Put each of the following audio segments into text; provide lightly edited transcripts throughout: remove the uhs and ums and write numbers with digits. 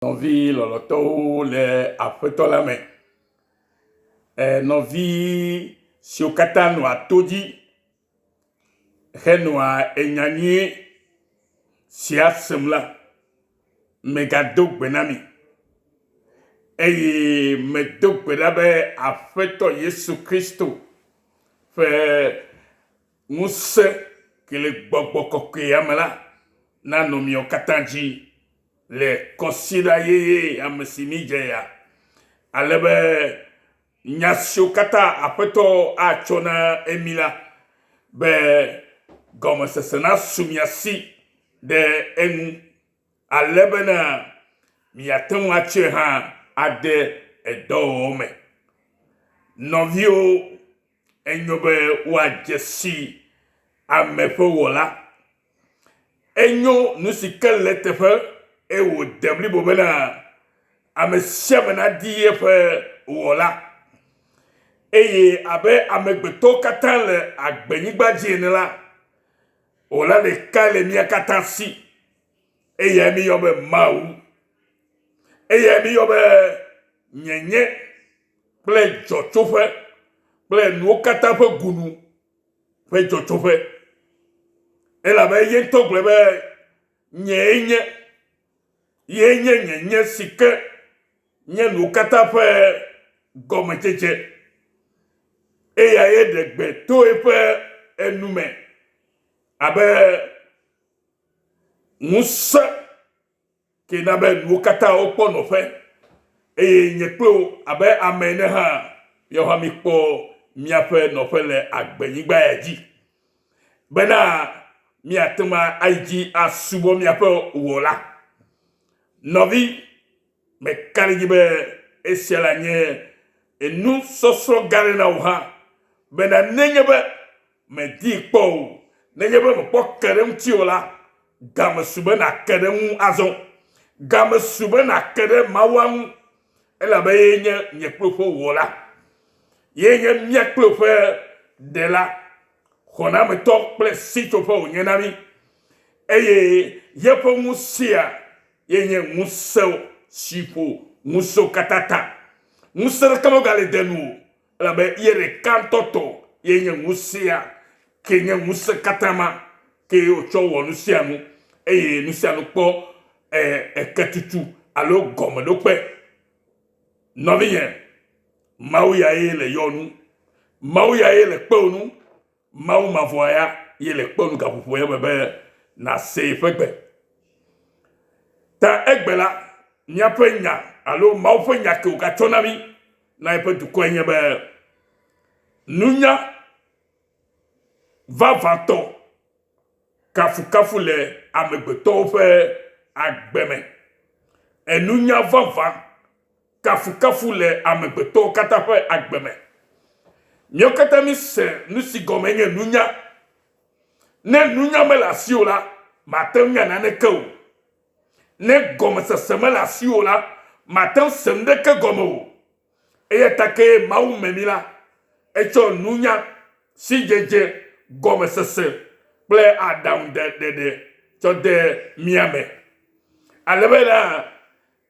Nɔvi lɔlɔtɔwo le Aƒetɔ la me. E, nɔvi siwo katã nɔa to dzi henɔa enya nyui sia sem la, megado gbe na mi. Eye medo gbe ɖa be Aƒetɔ Yesu Kristo ƒe ŋusẽ ke le gbɔgbɔ kɔkɔea me la nanɔ miawo katã dzi le kɔsiɖa yeye ame si mídze ya, ale be nya siwo katã Aƒetɔ atsɔ na emi la, be gɔmesese nasu mia si ɖe eŋu, ale bena miate ŋu atsɔe hã ade edɔwɔwɔ me. Nɔviwo, enyo be woadze si ame ƒe wɔla. Enyo nu si ke le eteƒe eye wòde blibo bena ame sia ame nadi eƒe wɔla. Eye abe amegbetɔwo katã le agbenyigba dzi ene la, wɔla ɖeka le mía katã si. Eyae míeyɔ be Mawu. Eyae míeyɔ be nyenye kple dzɔtsoƒe kple nuwo katã ƒe gunu ƒe dzɔtsoƒe. Elabe ye ŋutɔ gblɔe be, Nyee nye, ye nye nye nye si ke nye nuwo katã ƒe gɔmedzedze. Eyae ɖe gbe to eƒe enu me abe ŋusẽ Ke na be nuwo katã wokpɔ nɔƒe, eye nye kple wò abe ame ene hã, míawo hã míkpɔ míaƒe nɔƒe le agbenyigba ya dzi, bena míate ŋu ayi dzi asubɔ míaƒe Wɔla. Nɔvi, meka ɖe edzi be esia la nye enusɔsrɔ̃ gã aɖe na wò hã, bena nenye be Mèdii kpɔ o. Nenye be mèkpɔ ke ɖe eŋuti o la, game su be nàke ɖe eŋu azɔ. Game su be nàke ɖe Mawua ŋu, elabe yee nye nye kple wò ƒe Wɔla. Yee nye mía kple wò ƒe Ɖela, Xɔnametɔ kple Sitsoƒe wònye na mí. Eye yeƒe ŋusẽa ye nye ŋusẽ si ƒo ŋusẽwo katã ta. Ŋusẽ ɖeke megale de nu o. Elabe ye ɖeka ŋutɔ tɔ ye nye ŋusẽa, ke nye ŋusẽ katã ma ke wòtsɔ wɔ nu sia nu, eye nu sia nu kpɔ eketutu alo gɔmeɖokpe. Nɔvinye, Mawu ya ye le yɔ nu, Mawu ya ye le kpewò nu, Mawu mavɔa ya ye le kpewò nu gaƒoƒo ya me be nàse yeƒe gbe. Ta egbe la, míaƒe nya alo Mawu ƒe nya ke wògatsɔ na mí na eƒe dukɔe nye be nunya vavãtɔ kafukafu le amegbetɔwo ƒe agbe me. Enunya vavã kafukafu le amegbetɔwo katã ƒe agbe me. Míawo katã míse nu si gɔme nye nunya. Ne nunya mele asiwò la, màte ŋu anya naneke o. Ne gɔmesese mele asiwò la, màte ŋu se nuɖeke gɔme o. Eya ta ke Mawu me mí la, etsɔ nunya, sidzedze, gɔmesese kple aɖaŋuɖeɖe tsɔ de mía me. Ale bena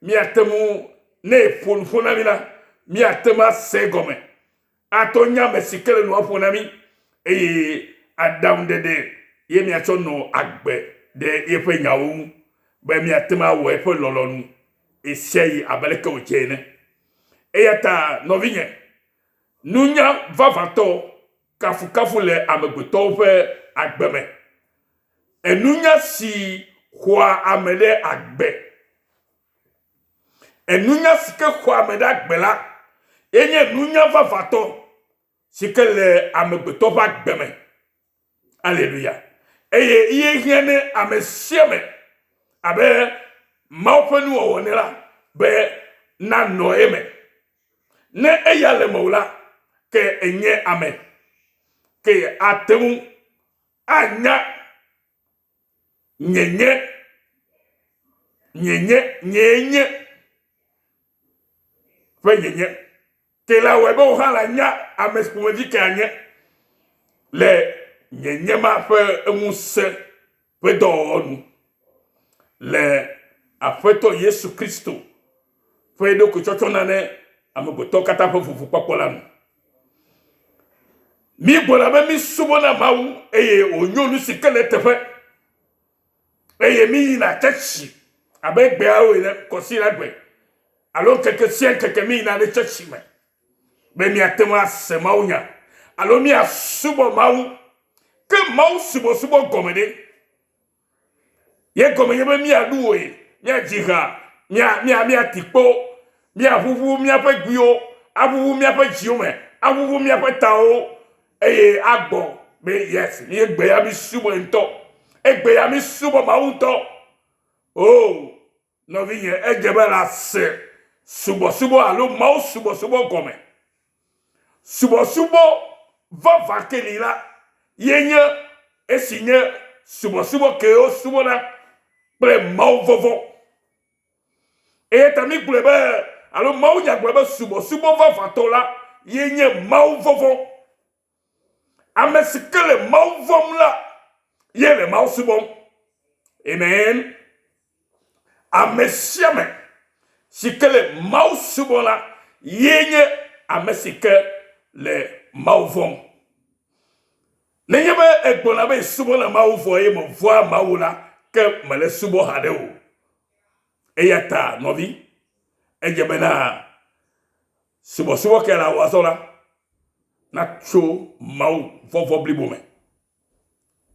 míate ŋu, ne eƒo nuƒo na mí la, míate ŋu ase egɔme atɔ nye ame si ke le nua ƒom na mí, eye aɖaŋuɖeɖe ye míatsɔ nɔ agbe ɖe yeƒe nyawo ŋu be míate ŋu awɔ eƒe lɔlɔ̃nu ɣesiaɣi abe aleke wòdze ene. Eya ta nɔvinye, nunya vavãtɔ kafukafu le amegbetɔwo ƒe agbe me. Enunya si xɔa ame ɖe agbe Enunya si ke xɔa ame ɖe agbe la ye nye nunya vavãtɔ si ke le amegbetɔ ƒe agbe me. Aleluya. Eye ye hiã ne ame sia ame abe Mawu ƒe nuwɔwɔ ene la be nanɔ eme. Ne eya le mewò la, ke ènye ame ke ate ŋu anya Nyenye, nyenye, nyee nye ƒe nyenye. Ke la wɔe be wò hã la nya ame si ƒomevi ke anye le nyenye ma ƒe ŋusẽ ƒe dɔwɔwɔ nu le Aƒetɔ Yesu Kristo ƒe eɖokuitsɔtsɔ na ne amegbetɔwo katã ƒe vovokpɔkpɔ la nu. Mígblɔna be mísubɔna Mawu eye wònyo nu si ke le eteƒe. Eye míyina tsɛtsi abe egbeawo ene, kɔsiɖagbe alo ŋkeke sia ŋkeke míyina ɖe tsɛtsi me be míate ŋu ase mawunya alo míasubɔ Mawu. Ke Mawu subɔsubɔ gɔme ɖe? Ye gɔme nye be míaɖu woe, míadzi ha, mía, mía, míati kpo, míaʋuʋu míaƒe guiwo, aʋuʋu míaƒe dziwo me, aʋuʋu míaƒe tawo, eye agbɔ be yes, míegbe ya mísubɔe ŋutɔ. Egbe ya mísubɔ Mawu ŋutɔ. Oh, nɔvinye, edze be nàse subɔsubɔ alo Mawu subɔsubɔ gɔme. Subɔsubɔ vavã ke li la ye nye esi nye subɔsubɔ ke wosubɔna kple Mawu vɔvɔ̃. Eya ta mígblɔe be alo mawunya gblɔ be subɔsubɔ vavãtɔ la ye nye Mawu vɔvɔ̃. Ame si ke le Mawu vɔ̃m la ye le Mawu subɔm. Amen. Ame sia ame si ke le Mawu subɔm la ye nye ame si ke le Mawu vɔ̃m. Nenye be egblɔna be yesubɔna Mawu vɔ eye mevɔ̃a Mawu la, ke mele subɔ haɖe o. Eya ta nɔvi, edze bena subɔsubɔ ke le awɔ azɔ la, natso Mawu vɔvɔ̃ blibo me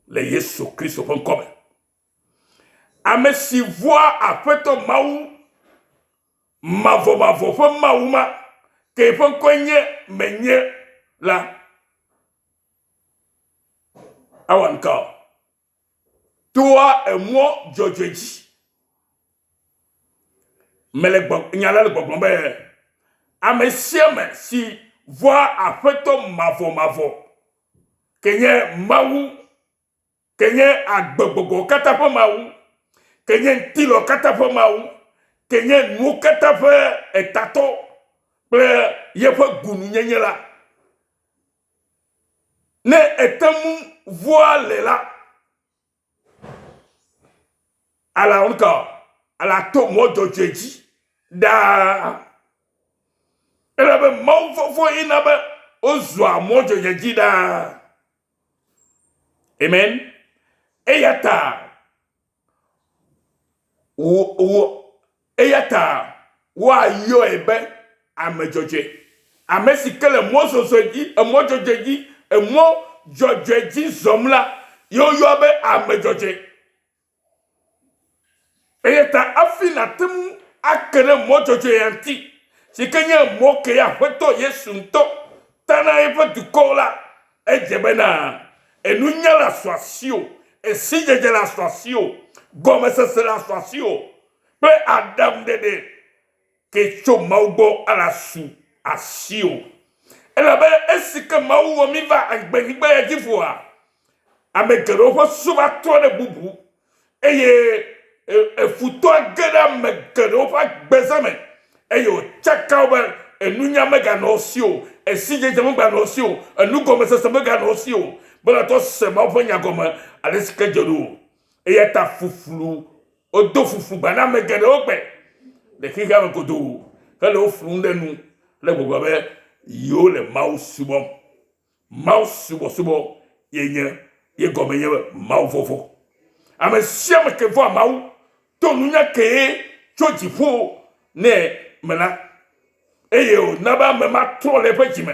le Yesu Kristo ƒe ŋkɔ me. Ame si vɔ̃a Aƒetɔ Mawu mavɔmavɔ ƒe Mawu ma, ke eƒe ŋkɔe nye Menye la, awɔ nuka o? Toa emɔ dzɔdzɔe dzi. Mele gbɔ, nya la le gbɔgblɔm be ame sia ame si vɔ̃a Aƒetɔ mavɔmavɔ, ke nye Mawu ke nye agbegbɔgbɔ katã ƒe Mawu, ke nye ŋutilɔ katã ƒe Mawu, ke nye nuwo katã ƒe etatɔ kple yeƒe gununyenye la. Ne ete ŋu vɔa le la, ala ŋka ala to mɔ dzɔdzɔe dzi ɖaa. Elabe Mawu vɔvɔ̃ ye na be wozɔa mɔ dzɔdzɔe dzi ɖaa. Amen. Eya ta wo, wo, eya ta woayɔe be ame dzɔdzɔe. Ame si ke le mɔzɔzɔ dzi, emɔ dzɔdzɔe dzi, emɔ dzɔdzɔe dzi zɔm la, ye woyɔa be ame dzɔdzɔe. Eya ta hafi nàte ŋu ake ɖe mɔ dzɔdzɔe ya ŋuti, si ke nye mɔ ke Aƒetɔ Yesu ŋutɔ ta na eƒe dukɔwo la, edze bena enunya le asu asiwò, esidzedze le asu asiwò, gɔmesese le asu asiwò, kple aɖaŋuɖeɖe ke tso Mawu gbɔ ala su asiwò. Elabe esi ke Mawu wɔ mí va agbenyigba ya dzi vɔa, ame geɖewo ƒe susu va trɔ ɖe bubu eye efutɔa ge ɖe ame geɖewo ƒe agbezã me eye wòtsaka wo be enunya meganɔ wo si o, esidzedze meganɔ wo si o, enugɔmesese meganɔ wo si o, be nàtɔ se Mawu ƒe nya gɔme ale si ke dze ɖo o. Eya ta fuflu Wodo fufu gba na ame geɖewo gbe le xexea me godoo hele wo flum ɖe nu le gbɔgblɔ be yewo le Mawu subɔm. Mawu subɔsubɔ ye nye ye gɔme nye be Mawu vɔvɔ̃. Ame sia ame ke vɔ̃a Mawu to nunya kee tso dziƒo nɛ me la, eye wòna be ame ma trɔ le eƒe dzi me,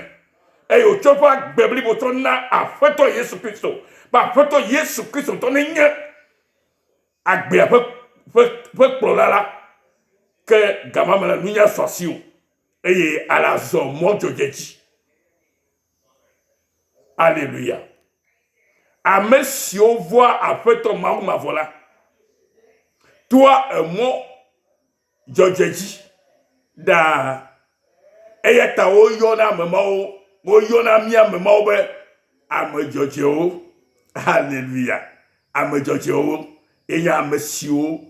eye wòtsɔ eƒe agbe blibo tsɔ na Aƒetɔ Yesu Kristo be Aƒetɔ Yesu Kristo ŋutɔ nenye agbea ƒe, ƒe, ƒe kplɔla la, ke gama me la, nunya su asiwò eye ale azɔ mɔ dzɔdzɔe dzi. Aleluya. Ame siwo vɔ̃a Aƒetɔ Mawu mavɔ la, toa emɔ dzɔdzɔe dzi ɖaa. Eya ta woyɔna ame mawo, woyɔna mí ame mawo be ame dzɔdzɔewo. Haleluya. Ame dzɔdzɔewo ye nye ame siwo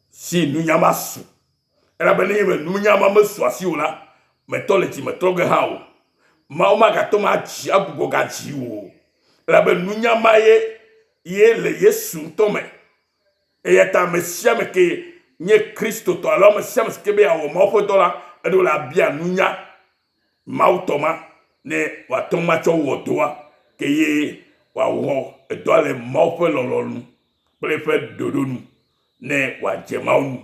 si nunya ma su. Elabe nenye be nunya ma mesu asiwò la, mètɔ le dzi me trɔ ge hã o. Mawu magate ŋu adzi agbugbɔ gadzi wò o. Elabe nunya ma ye ye le Yesu ŋutɔ me. Eya ta ame sia ame ke nye Kristotɔ alo ame sia ame si ke be yeawɔ Mawu ƒe dɔ la, eɖo la bia nunya Mawu tɔ ma ne wòate ŋu atsɔ wɔ dɔa ke ye wòawɔ edɔa le Mawu ƒe lɔlɔ̃nu kple eƒe ɖoɖo nu ne wòadze Mawu ŋu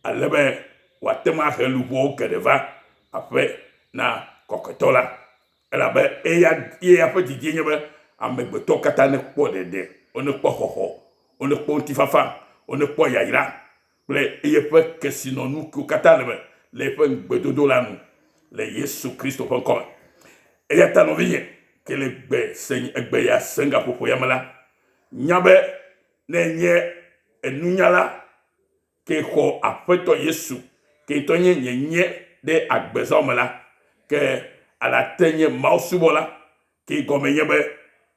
ale be wòate ŋu ahe luʋɔwo geɖe va aƒe na Kɔkɔetɔ la. Elabe eya eya ƒe didie nye be amegbetɔwo katã nekpɔ ɖeɖe, wonekpɔ xɔxɔ, wonekpɔ ŋutifafa, wonekpɔ yayra kple yeƒe kesinɔnu kewo katã le eme le eƒe ŋugbedodo la nu le Yesu Kristo ƒe ŋkɔ me. Eya ta nɔvinye, ke le gbe se egbe ya se gaƒoƒo ya me la, nya be ne enye enunyala ke xɔ Aƒetɔ Yesu, ke ŋutɔ nye nyenye ɖe agbezãwo me la, ke alate nye Mawu subɔla, ke gɔme nye be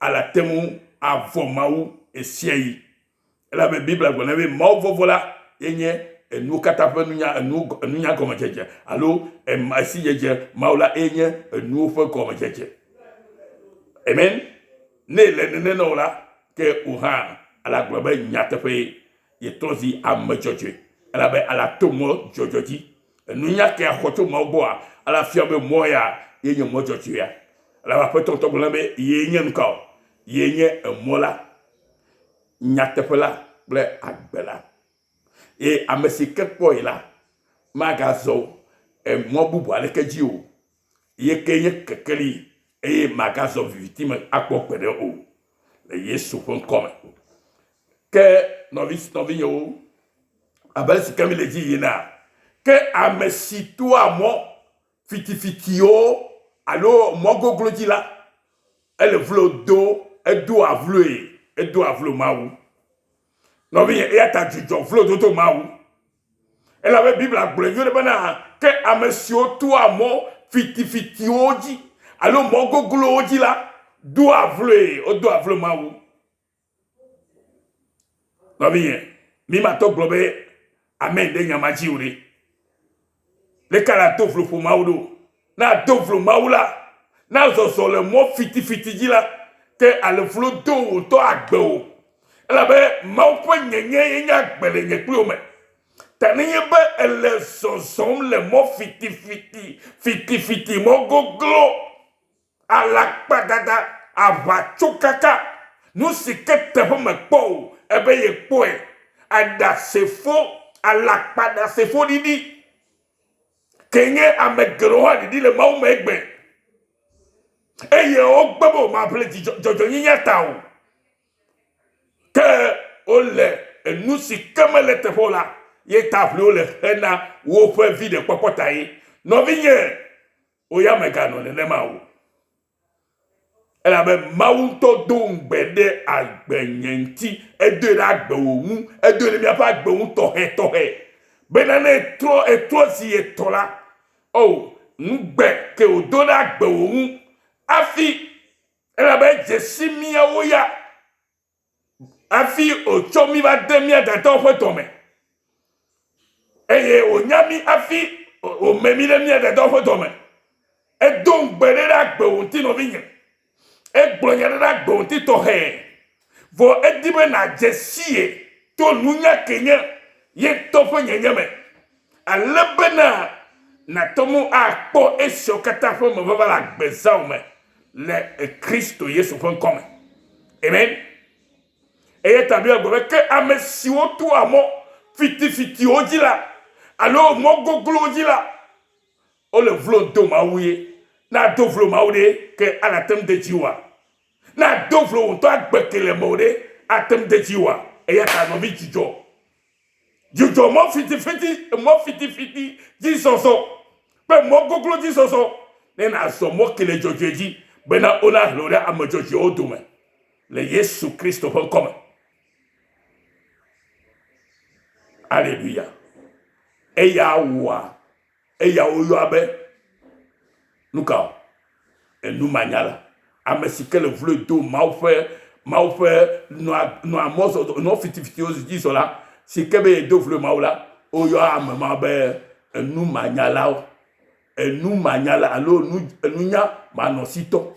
alate ŋu avɔ̃ Mawu ɣesiaɣi. Elabe Biblia gblɔ na be Mawu vɔvɔ̃ la ye nye enuwo katã ƒe nunya, enu, enunya gɔmedzedze alo ema sidzedze Mawu la ye nye enuwo ƒe gɔmedzedze. Amen. Ne le nene na wò la, ke wò hã alagblɔ be nyateƒee yetrɔ zi ame dzɔdzɔe, elabe ala to mɔ dzɔdzɔe dzi. Enunya ke axɔ tso Mawu gbɔa, ala fia be mɔ ya ye nye mɔ dzɔdzɔea. Elabe Aƒetɔ ŋutɔ gblɔ na be yee nye nuka o? Yee nye emɔ la, nyateƒe la kple agbe la. Eye ame si ke kpɔe la, magazɔ emɔ bubu aɖeke dzi o. Ye ke nye kekeli eye magazɔ viviti me akpɔ gbeɖe o. Le Yesu ƒe ŋkɔ me. Ke nɔvi nɔvinyewo, abe ale si ke mi le dzi yina, ke ame si toa mɔ fitifitiwo alo mɔ goglo dzi la, ele vlo do, edoa vloe, edoa vlo Mawu. Nɔvinye, eya ta dzudzɔ vlododo Mawu. Elabe Biblia gblɔe nyuie ɖe bena, ke ame siwo toa mɔ fitifitiwo dzi alo mɔ goglowo dzi la, doa vloe, wodoa vlo Mawu. Nɔvinye, mi matɔ gblɔ be amen ɖe nya ma dzi o ɖe. Leke la do vlo ƒo Mawu ɖo? Ne ado vlo Mawu la, na zɔzɔ le mɔ fitifiti dzi la, ke ale vlo do wò ŋutɔ agbe o. Elabe Mawu ƒe nyenye ye nye agbe le nye kple wò me. Ta nenye be èle zɔzɔm le mɔ fitifiti, fitifiti, mɔ goglo, Alakpadada, aʋatsokaka, nu si ke teƒe mekpɔ o, ebe yekpɔe, aɖasefo, alakpaɖasefoɖiɖi, ke nye ame geɖewo hã ɖiɖi le Mawu me egbe. Eye wogbe be womaʋli dzɔdzɔnyenye ta o. Ke wole enu si ke mele teƒe o la, ye ta ʋli wole hena woƒe viɖekpɔkpɔ ta ye. Nɔvinye, Wò ya mèganɔ nenema o. Elabe Mawu ŋutɔ do ŋugbe ɖe agbe nye ŋuti, edoe ɖe agbewò ŋu, edoe ɖe míaƒe agbe ŋu tɔxɛtɔxɛ. Bena ne etrɔ etrɔ zi etɔ̃ la, o, ŋugbe ke wòdo ɖe agbewò ŋu hafi, elabe edze si míawo ya hafi wòtsɔ mí va de mía dadawo ƒe dɔme. Eye wònya mí hafi wòme mí ɖe mía dadawo ƒe dɔme. Edo ŋugbe ɖe ɖe agbewò ŋuti nɔvinye. Egblɔ nya ɖe ɖe agbewò ŋuti tɔxɛ. Vɔ edi be nàdze si ye to nunya ke nye ye ŋutɔ ƒe nyenye me. Ale bena nàte ŋu akpɔ esiawo katã ƒe mevava le agbezãwò me le Kristo Yesu ƒe ŋkɔ me. Amen. Eya ta Biblia gblɔ be ke ame siwo toa mɔ fitifitiwo dzi la alo mɔ goglowo dzi la, wole vlo dom Mawu ye. Ne ado vlo Mawu ɖe, ke alate ŋu de dziwòa? Ne ado vlo wò ŋutɔ agbe ke le mewò ɖe, ate ŋu de dziwòa? Eya ta nɔvi dzidzɔ Dzudzɔ mɔ fitifiti, mɔ fitifiti dzi zɔzɔ kple mɔ goglo dzi zɔzɔ ne nàzɔ mɔ ke le dzɔdzɔe dzi bena wonahlẽ wò ɖe ame dzɔdzɔewo dome le Yesu Kristo ƒe ŋkɔ me. Aleluya. Eya wɔa Eya woyɔa be nuka o? Enumanyala. Ame si ke le vloe do Mawu ƒe Mawu ƒe nɔa nɔa mɔzɔzɔ nɔ fitifitiwo dzi zɔ la, si ke be yedo vloe Mawu la, woyɔa ame ma be enumanyalawo. Enumanyala alo nu enunya manɔsitɔ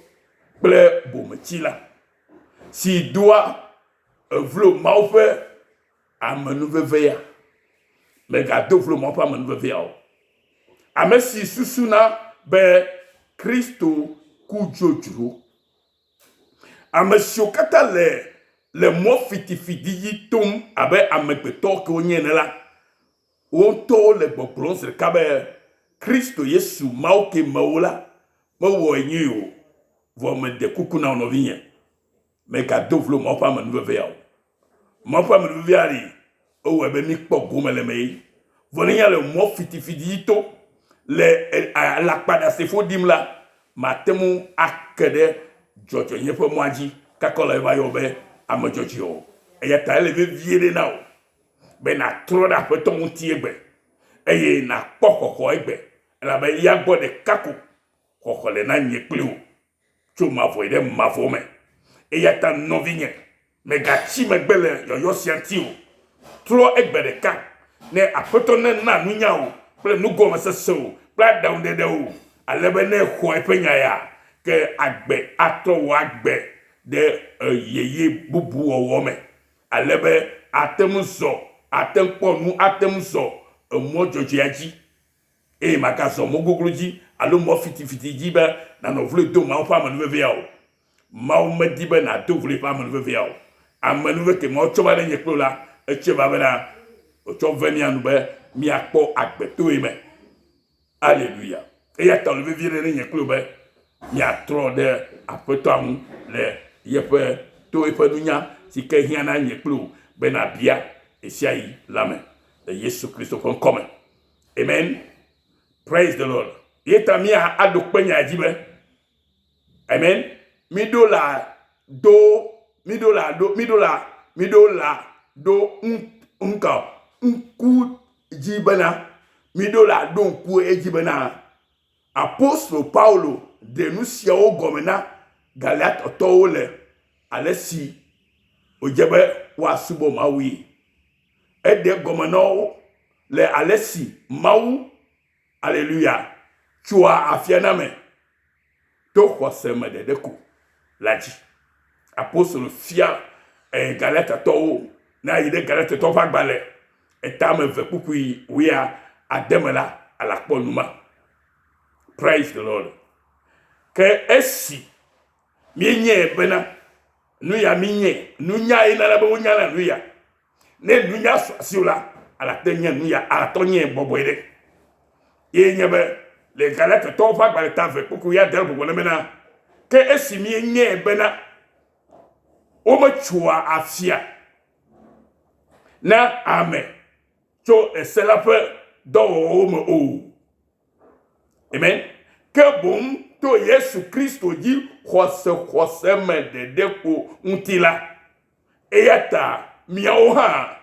kple bometsila si doa evlo Mawu ƒe amenuvevea. Mègado vlo Mawu ƒe amenuvevea o. Ame si susuna be Kristo ku dzodzro. Ame siwo katã le le mɔ fitifiti dzi tom abe amegbetɔ ke wonye ene la, wo ŋutɔwo le gbɔgblɔm zi ɖeka be Kristo Yesu Mawu ke mewo la mewɔe nyuie o. Vɔ meɖe kuku na wò nɔvinye, mègado vlo Mawu ƒe amenuvevea o. Mawu ƒe amenuvevea li, ewɔe be míkpɔ gome le eme ye. Vɔ ne míale mɔ fitifiti dzi to le alakpaɖasefo ɖim la, mate ŋu ake ɖe dzɔdzɔenyenye ƒe mɔa dzi kaka wole va yɔ be ame dzɔdzɔe o. Eya ta ele vevie ɖe na wò be nàtrɔ ɖe Aƒetɔ ŋuti egbe eye nàkpɔ xɔxɔ egbe elabe eya gbɔ ɖeka ko xɔxɔ le na nye kpli wò tso mavɔ yi ɖe mavɔ me. Eya ta nɔvinye, mègatsi megbe le yɔyɔ sia ŋuti o. Trɔ egbe ɖeka ne Aƒetɔ nena nunya wò kple nugɔmesese wò kple aɖaŋuɖeɖe wò, ale be ne èxɔ eƒe nya ya, ke agbe atrɔ wò agbe ɖe yeye bubu wɔwɔ me, ale be àte ŋu zɔ, àte ŋu kpɔ nu, ate ŋu zɔ emɔ dzɔdzɔea dzi. Eye màgazɔ mɔ goglo dzi alo mɔ fitifiti dzi be nànɔ vloe dom Mawu ƒe amenuvevea o. Mawu medi be nàdo vlo eƒe amenuvevea o. Amenuve ke Mawu tsɔ va ɖe nye kple wò la, etsɔe va bena wòtsɔ ve mía nu be míakpɔ agbe to eme. Aleluya. Eya ta wòle vevie ɖe ne nye kple wò be míatrɔ ɖe Aƒetɔa ŋu le yeƒe to eƒe nunya si ke hiã na nye kple wò be nàbia ɣesiaɣi la me le Yesu Kristo ƒe ŋkɔ me. Amen. Praise the Lord. Ye ta mía aɖo kpe nya dzi be Amen. Mi ɖo la do mi ɖo la ɖo mi ɖo la mi ɖo la ɖo ŋka ŋku dzi bena mi ɖo la ɖo ŋku edzi bena apostolo Paulo ɖe nu siawo gɔme na Galatatɔwo le alesi wòdze be woasubɔ Mawui. Eɖe egɔme na wo le ale si Mawu, aleluya, tsoa afia na ame to xɔse me ɖeɖe ko la dzi. Apostolo fia eh, Galatatɔwo, ne ayi ɖe Galatatɔwo ƒe agbalẽ etame eve kpukpui wuia ade me la, alakpɔ nu ma. Praise the Lord. Ke esi míenyae bena nu ya míenyae, nunya ye nana be wonyana nu ya. Ne nunya su asiwò la, alate nye nu ya atɔ nye bɔbɔe ɖe. Ye nye be le Galatatɔwo ƒe agbalẽ ta eve kpukpui ya de gbɔgblɔ bena, ke esi míenyae bena wometsoa afia na ame tso ese la ƒe dɔwɔwɔwo me o. Amen. Ke boŋ to Yesu Kristo dzi xɔsexɔse me ɖeɖe ko ŋuti la, Eya ta miawo hã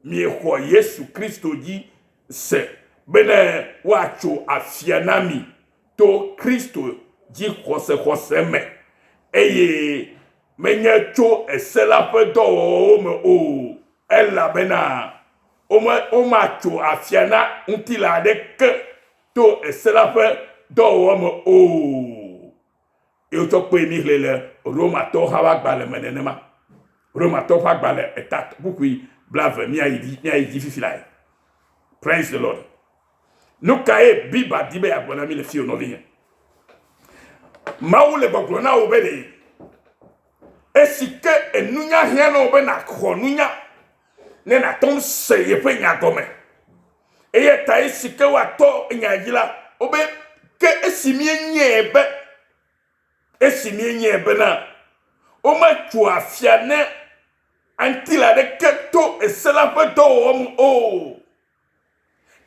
miexɔ Yesu Kristo dzi se bene woatso afia na mi to Kristo dzi xɔsexɔse me, eye menye tso ese la ƒe dɔwɔwɔwo me o, elabena womatso afia na ŋutilã aɖeke to ese la ƒe dɔwɔwɔ me o. Ye wotsɔ kpee míxlẽe le Romatɔwo hã ƒe agbalẽ me nenema. Romatɔwo ƒe agbalẽ eta kpukpui blave míayi dzi míayi dzi fifi lae. Praise the Lord. Nu kae Biblia di be yeagblɔ na mí le fiwò nɔvinye? Mawu le gbɔgblɔ na wò be ɖe esi ke enunya hiã na wò be nàxɔ nunya ne nàte ŋu se yeƒe nya gɔme. Eya ta esi ke woatɔ nya dzi la, wobe ke esi míenyae be esi míenyae bena wometso afia ne ŋutilã aɖeke to ese la ƒe dɔwɔwɔ me o,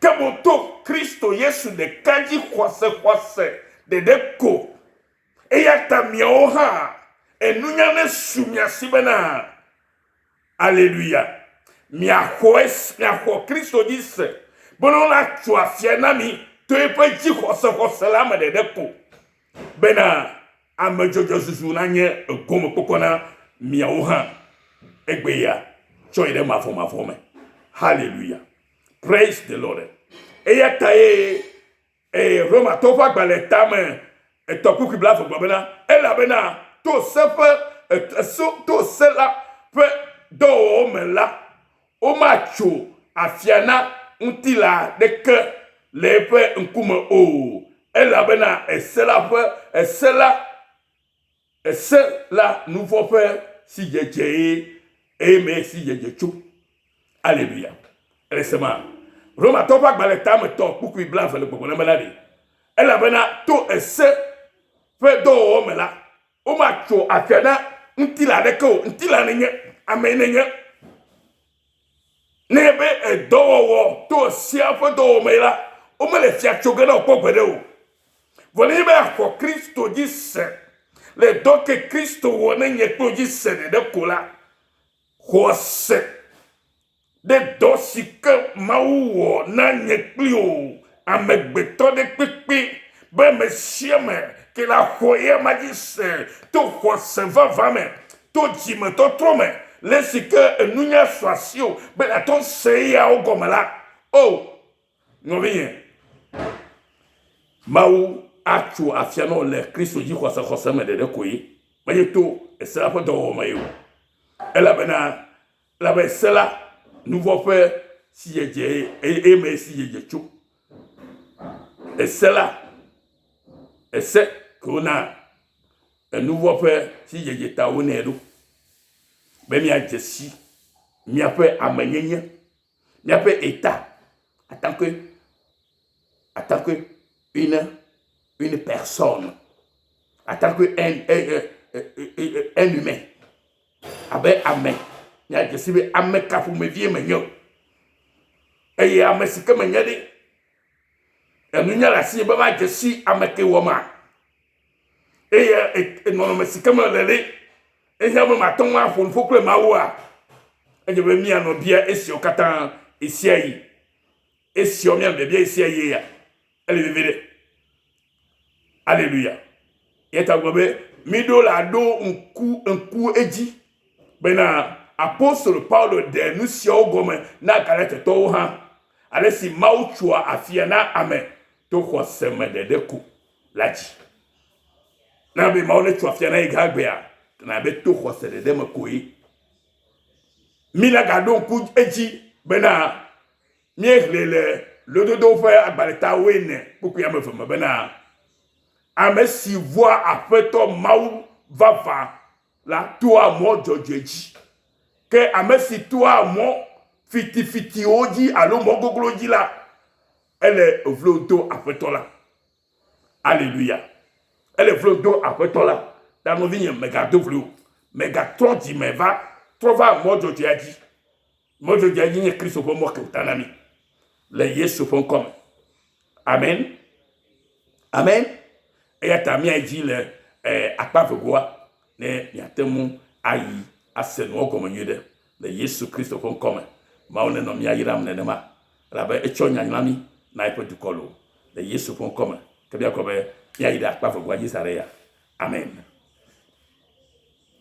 ke boŋ to Kristo Yesu ɖeka dzi xɔsexɔse ɖeɖe ko. Eya ta miawo hã enunya nesu mia si bena Aleluya. Miaxɔe, miaxɔ Kristo dzi se bena woatso afia na mi to eƒe dzixɔsexɔse la me ɖeɖe ko bena ame dzɔdzɔ zuzu nanye egɔmekpɔkpɔ na miawo hã egbe ya tsɔ yi ɖe mavɔmavɔ me. Haleluya. Praise the Lord. Eya ta ye Eye Romatɔwo ƒe agbalẽ tame etɔ kpukpui blave gblɔ bena, Elabena to se ƒe to se la ƒe dɔwɔwɔ me la, womatso afia na ŋutilã ɖeke le eƒe ŋkume o, elabena ese la ƒe ese la ese la nuvɔ̃ ƒe sidzedzee eye mee sidzedze tso. Aleluya. Ele sema. Romatɔwo ƒe agbalẽ tame tɔ kpukpui blave le gbɔgblɔ na bena ɖe elabena to ese ƒe dɔwɔwɔ me la Womatso afia na ŋutilã aɖeke o. Ŋutilã nenye, ame nenye. Ne be edɔwɔwɔ to sea ƒe dɔwɔwɔ me la, womele fia tso ge na wò kpɔ gbeɖe o. Vɔ nenye be axɔ Kristo dzi se le dɔ ke Kristo wɔ ne nye kple wò dzi se ɖeɖe ko la, xɔ se ɖe dɔ si ke Mawu wɔ na nye kpli wò amegbetɔ ɖe kpekpe be ame sia ame ke la xɔ eya dzi se to xɔse vavã me, to dzimetɔtrɔ me, le esi ke enunya su asiwò be nàte ŋu se eyawo gɔme la, o nɔvinye, Mawu atso afia na wò le Kristo dzi xɔse xɔse me ɖeɖe koe, menye to ese la ƒe dɔwɔwɔ me ye o. Elabena Elabe se la, nuvɔ̃ ƒe sidzedze eye eme sidzedze tso. Ese la, ese ke wona enuvɔ̃ ƒe sidzedze ta wonɛ ɖo be míadze si míaƒe amenyenye, míaƒe eta en tant que, en tant que une, une personne, en tant que un, un, un, un humain. Abe ame, míadze si be ame ka ƒomevie menye o. Eye ame si ke menye ɖe, enunya le asinye be madze si ame ke wɔma. Eye nɔnɔme si ke mele ɖe, ehiã be mate ŋu aƒo nuƒo kple Mawua? Edze be míanɔ bia esiawo katã ɣesiaɣi. Esiawo míanɔ biabia ɣesiaɣi ya. Ele veve ɖe. Aleluya. Eya ta gblɔ be míɖo la ɖo ŋku ŋku edzi bena apostolo Paulo ɖe nu siawo gɔme na Galatetɔwo hã, ale si Mawu tsoa afia na ame to xɔse me ɖeɖe ko la dzi. Na be Mawu netso afia na ye gã gbea, na be to xɔse ɖeɖe me koe. Míagaɖo ŋku edzi bena Míexlẽe le Lododowo ƒe agbalẽ ta wuiene kpukpui ame eve me bena, Ame si vɔ̃a Aƒetɔ Mawu vavã la toa mɔ dzɔdzɔe dzi, ke ame si toa mɔ fitifitiwo dzi alo mɔ goglo dzi la, ele vlo do Aƒetɔ la. Aleluya. Ele vlo do Aƒetɔ la. Ta nɔvinye, mègado vloe o. Mègatrɔ dzime va trɔ va mɔ dzɔdzɔea dzi. Mɔ dzɔdzɔea dzi nye Kristo ƒe mɔ ke wòta na mí le Yesu ƒe ŋkɔ me. Amen. Amen. Eya ta míayi dzi le eh, akpa vegoa ne miate ŋu ayi ase nuwo gɔme nyuie ɖe le Yesu Kristo ƒe ŋkɔ me. Mawu nenɔ mía yram nenema elabe etsɔ nya na mí na eƒe dukɔ loo le Yesu ƒe ŋkɔ me. Ke míagblɔ be míayi ɖe akpa vegoa dzi za ɖe ya. Amen.